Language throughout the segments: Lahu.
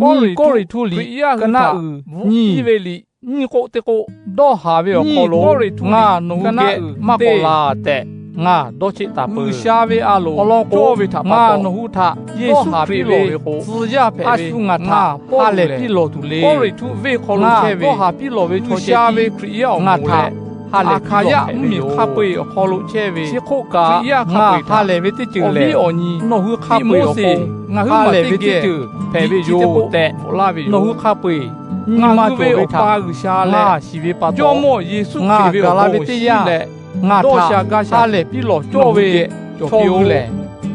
Nyiˇ Kawˇrenˍhtuˆ liꞈ ka naˆ uiˍ nyiˇ ve liꞈ nyiˇ k'oˆ teˇ k'oˆ, dawˇ haˍ ve awˬ hk'aw lo ngaˬ nawˬ hui geh maˇ k'awꞈ la tehꞈ ngaˬ dawˇ cheˆ taˍ peuˬ. G'uiˬsha ve a loˍ awˬ lawn k'o, ngaˬ nawˬ hui htaꞈ Yeˍsuˆ Hkriꞈ ve tcuh yaˇ hpehꞈ ve ngaˬ htaꞈ ha lehˬ piˇ lawˬ tuˬ le. Ngaˬ dawˇ haˍ piˇ lawˬ ve chaw chi ve ngaˬ G'uiˬsha ve Hkriꞈ yaˇ awˬ moˍ leh ha lehˬ piˇ lawˬ hpehꞈ ve yoˬ. Hk'a peu-eˬ awˬ hk'aw lo chehˇ ve chi hk'oˆ kaꞈ ngaˬ ha lehˬ ve teˇ ceuˬ lehˬ, awˬ viˉ awˬ nyi nawˬ hui hk'a peu-eˬ awˬ pon ngaˬ hui ha lehˬ ve teˇ ceuˬ hpehꞈ ve yoˬ tehꞈ bvuhꞈ laˇ ve yoˬ. Nawˬ hui hk'a peu-eˬ nyi ma cawˬ ve htaꞈ ngaˬ shiˍ ve pa taw, Jawˇmawˇ Yeˍsuˆ Hkriꞈ ve awˬ bon shiˉ leh dawˇ sha gaˇ sha lehˬ piˇ lawˬ cawˇ ve chaw piˇ-oˬ lehˬ,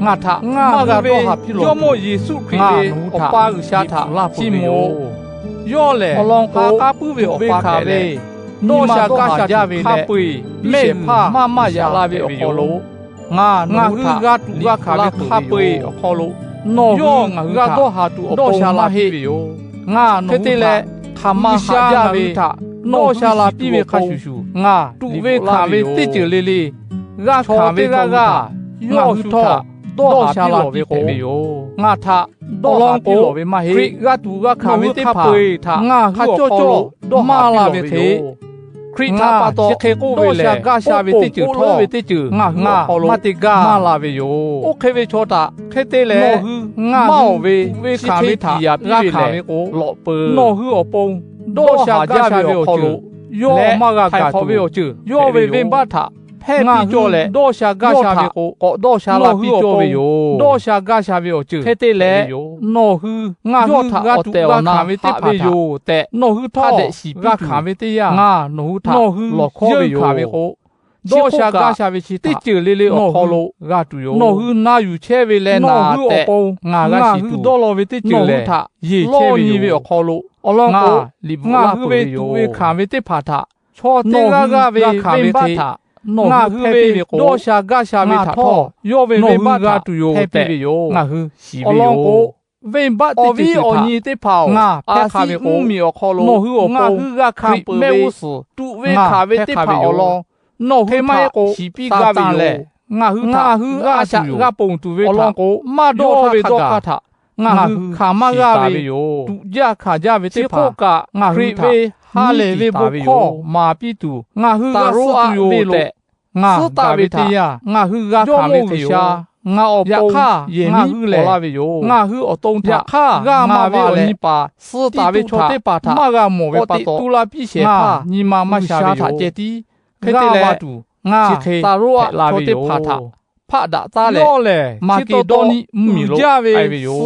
ngaˬ htaꞈ maˇ g'a dawˇ haˍ piˇ lawˬ. Jawˇmawˇ Yeˍsuˆ Hkriꞈ ve Awˬ pa G'uiˬsha htaꞈ chiˇ mvuh-oˬ. Yawˇ lehˬ awˬ lawn k'a k'aˉ puiˉ ve awˬ pa hpehꞈ leh, dawˇ sha gaˇ sha jaˇ ve leh, mehˆ g'uiˬ maˇ maˇ yaꞈ la ve awˬ hk'aw lo, ngaˬ nawˬ hui g'a tuꞈ g'a hkanˍ ve hk'a peu-eˬ awˬ hk'aw lo, nawˬ hui ngaˬ hui g'a dawˇ haˍ tuˬ awˬ pon maˇ heˆ ve yoˬ. Ngaˬ nawˬ hui te leh hk'aˬ ma haꞈ jaˇ ve htaꞈ dawˇ sha la piˇ ve hk'a shuˍ shuˍ, ngaˬ tuꞈ ve hkanˍ ve teˇ ceuˬ le le g'a hkanˍ ve g'aˇ g'aˇ yawˇ hui htawˇ dawˇ sha la piˇ ve yoˬ. Ngaˬ htaꞈ dawˇ law piˇ lawˬ ve maˇ heˆ. Hkriꞈ g'a tuꞈ g'a hkanˍ ve teˇ hpaˍ ngaˬ hui hk'a cawˇ cawˇ dawˇ maˇ la ve hk'e, Hkriꞈ htaꞈ pa taw chi hk'e k'oˆ ve lehˬ, gaˇ sha ve teˇ ceuˬ htawˇ ve teˇ ceuˬ ngaˬ hui awˬ hk'aw lo maˇ te gaˇ maˇ la ve yoˬ. Oˇ hk'e ve chaw htaꞈ hk'e te leh, ngaˬ hui ve chi hk'e tiꞈ yaꞈ piˇ ve lehˬ, lawꞈ peuˬ. Nawˬ hui awˬ pon dawˇ sha gaˇ sha ve awˬ hk'aw lo yawˇ maˇ g'a gaˬ tuˬ ve awˬ ceuˬ yawˇ ve venˇbaˆ htaꞈ hpehˇ piˇ cawˇ leh, dawˇ sha gaˇ sha ve k'o k'awꞈ dawˇ sha la piˇ cawˇ ve yoˬ. Dawˇ sha gaˇ sha ve awˬ ceuˬ hk'e te leh, nawˬ hui ngaˬ hui htaꞈ awˬ tehˬ awˬ na haꞈ ve teˇ hpaˍ yoˬ tehꞈ nawˬ hui htawˇ g'a hkanˍ ve teˇ yanˇ, ngaˬ nawˬ hui htaꞈ lawˬ hkawˇ ve yoˬ. Dawˇ sha gaˇ sha ve chi teˇ ceuˬ le le awˬ hk'aw lo g'a tuˬ yoˬ. Nawˬ hui na yuˬ chehˇ ve leh nawˬ hui awˬ pon ngaˬ g'a shiˍ tuˬ, dawˇ law ve teˇ ceuˬ lehˬ, yehˬ chehˇ ve nyi ve awˬ hk'aw lo awˬ lawn k'o, ngaˬ hui ve tuꞈ ve hkanˍ ve teˇ hpaˍ htaꞈ chaw teˇ g'aˇ g'aˇ ve hkanˍ ve htaꞈ ngaˬ hui ve dawˇ sha gaˇ sha ve htaꞈ htawˇ yawˇ ve venˇbaˆ g'a tuˬ yoˬ tehꞈ ngaˬ hui shiˍ ve yoˬ. Venˇbaˆ teˇ ceuˬ awˬ nyi teˇ hpaˍ-oˬ, ngaˬ hpehˇ hk'a ve k'o, nawˬ hui awˬ pon ngaˬ hui g'a hkanˍ peuˬ ve tuꞈ ve hkanˍ ve teˇ hpaˍ awˬ lawn nawˬ hui maˇ heˆ k'o shiˍ piˇ g'a ve lehˬ, ngaˬ hui htaꞈ g'a shaꞈ g'a ponˬ tuˬ ve awˬ lawn k'o, maˇ dawˇ ve dawˇ hkanˍ maˇ g'a ve tuꞈ jaˇ hkanˍ jaˇ ve teˇ hpaˍ ngaˬ hui ve ha lehˬ ve bon hkawˇ maˍ piˇ tuˬ ngaˬ hui g'a suh tuˬ yoˬ tehꞈ ngaˬ suh taˍ ve teˇ yanˇ, ngaˬ hui g'a hkanˍ ve G'uiˬsha ngaˬ awˬ pon yehˬ miˉ hpawꞈ laˇ ve yoˬ. Ngaˬ hui awˬ to htaꞈ g'a maˍ ve awˬ nyi paˍ suh taˍ ve chaw teˇ hpaˍ htaꞈ maˇ g'a mawˬ ve pa taw, ngaˬ nyi ma maˇ sha ve htaꞈ ceh tiˉ hk'e te leh tuˬ, ngaˬ chi hk'e taˍ roˆ aꞈ chaw teˇ hpaˍ htaꞈ hpaˆ daꞈ taˉ leh, Maˍkeˍdawˇniˆ mvuhˇmiˬ lo k'ai ve yoˬ.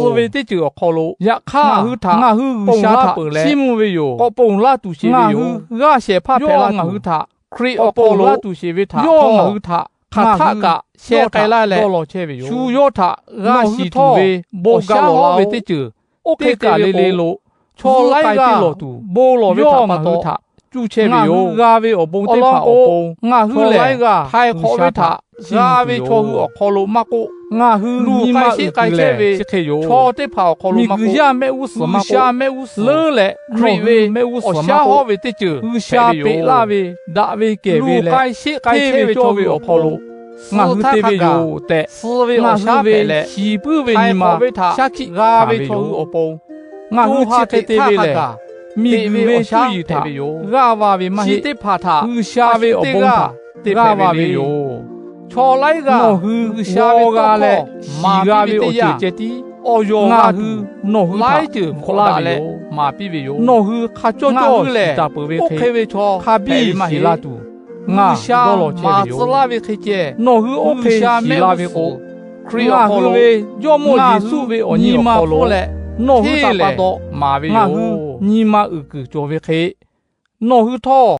Yaꞈ hk'aˇ, ngaˬ hui htaꞈ ngaˬ hui G'uiˬsha htaꞈ chiˇ mvuh ve yoˬ. K'awꞈ ponˬ laˇ tuˬ sheˍ ve yoˬ. G'aˇ shehˍ hpaˇ hpehꞈ la ngaˬ hui htaꞈ Hkriꞈ awˬ hk'aw lo laˇ tuˬ sheˍ ve htaꞈ htawˇ, ngaˬ hui htaꞈ hk'aˬ htaˆ kaꞈ sheh k'ai laˇ leh dawˇ law chehˇ ve yoˬ. Shu yawˇ htaꞈ g'a shiˍ tuˬ ve bon gaˇ lawˬ la ve teˇ ceuˬ oˇ hk'e kaꞈ le le lo chaw laiˉ g'aˇ lawˬ tuˬ bon lawˬ ve htaꞈ pa taw cuˇ chehˇ ve yoˬ. G'a ve awˬ bon teˇ hpaˍ awˬ pon ngaˬ hui lehˬ, htaiˍ hk'awꞈ ve htaꞈ g'a ve chaw hui awˬ hk'aw lo maˇ k'oˆ, ngaˬ hui nyi ma uiˍ k'ai chehˇ ve chi hk'e yoˬ. Chaw teˇ hpaˍ awˬ hk'aw lo maˇ k'oˆ, miˬguiˬ yaˇ mehˆ g'uˇ suhˍ maˇ k'oˆ, leuˉ leh Hkriꞈ ve mehˆ g'uˇ suhˍ maˇ k'oˆ, G'uiˬsha peꞈ laˇ ve, daꞈ ve kehˬ ve leh daꞈ ve kehˬ ve chaw ve awˬ hk'aw lo ngaˬ hui te ve yoˬ tehꞈ, ngaˬ hui ve shiˍ puiˉ ve nyi ma shaˉ hkiˆ g'a ve chaw hui awˬ pon ngaˬ hui chi hk'e te ve lehˬ, miˬguiˬ ve cuˇ yiˍ htaꞈ g'aˇ va ve maˇ heˆ. Teˇ hpaˍ htaꞈ G'uiˬsha ve awˬ bon htaꞈ te g'aˇ va ve yoˬ. Chaw laiˉ g'aˇ nawˬ hui G'uiˬsha ve g'a leh shiˍ g'a ve awˬ ceuˬ ceh tiˉ awˬ yawˬ ngaˬ hui nawˬ hui laiˉ ceuˬ hk'awꞈ daꞈ leh maˍ piˇ ve yoˬ. Nawˬ hui hk'a cawˇ cawˇ lehˬ, oˇ hk'e ve chaw hk'a biˇ maˇ shiˍ la tuˬ, G'uiˬsha maˍ tcuh laˇ ve hk'e ceh, nawˬ hui oˇ hk'e shiˍ la ve k'o, Hkriꞈ ngaˬ hui ve Jawˇmawˇ Yeˍsuˆ ve awˬ nyi ma hpawˇ leh nawˬ hui htaꞈ pa taw maˍ ve ngaˬ hui nyi ma uiˍ kuiˬ cawˬ ve hk'e, nawˬ hui htawˇ